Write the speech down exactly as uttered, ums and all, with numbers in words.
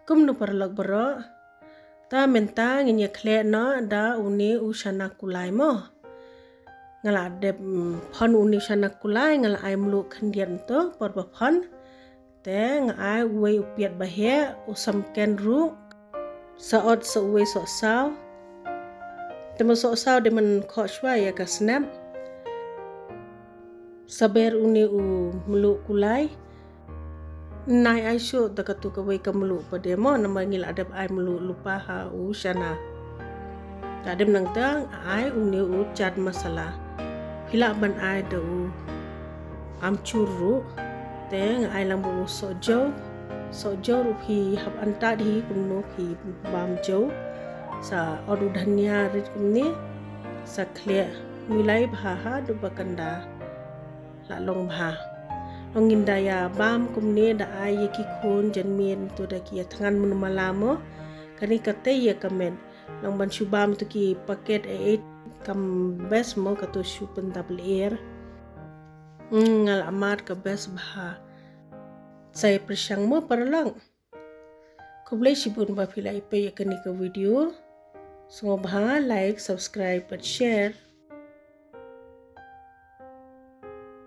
Kumno paralok baroh. Ta mynta ngin ïa khleh noh da une u shana kulai mo. Nga la dep, mm, phon une u shana kulai, nga la ai mluh khyndiat mynta por ba phon. Te nga ai uwei u piat ba heh, u samken ruh. Sa ot sa uwei sohsaw. Te ma sohsaw de man khoh shuwa ïa ka snep. Sa ber une u mluh kulai. Nai ai shuh da katu kawei ka mluh pat de mo, namar ngi la dep ai mluh lypa ha u shana. Te hadien nangta nga ai une u chaat masala. Phi lah ban ai da u amchur ruh. Te nga ai lang bad u sohjaw. Sohjaw ruh phi hap antad hi kumno phi bam jaw. Sa ot u dhania rit kumne. Sa khleh milai bha haduh ba kan da la long bha. Long ngin da ïa bam kumne, da ai ïa ki khun janmiet to da ki ïa thngan mynmala mo. Kane kata ïa ka met. Long ban shu bam to ki paket eh, eh, kam best mo, kato shu pyndap lyer. Hmm, nga la mad ka best bha. Sa ïa pyrshang mo paralok. Khublei shibun ba phi la ïa peit ïa kane ka video. Sngewbha like, subscribe bad share.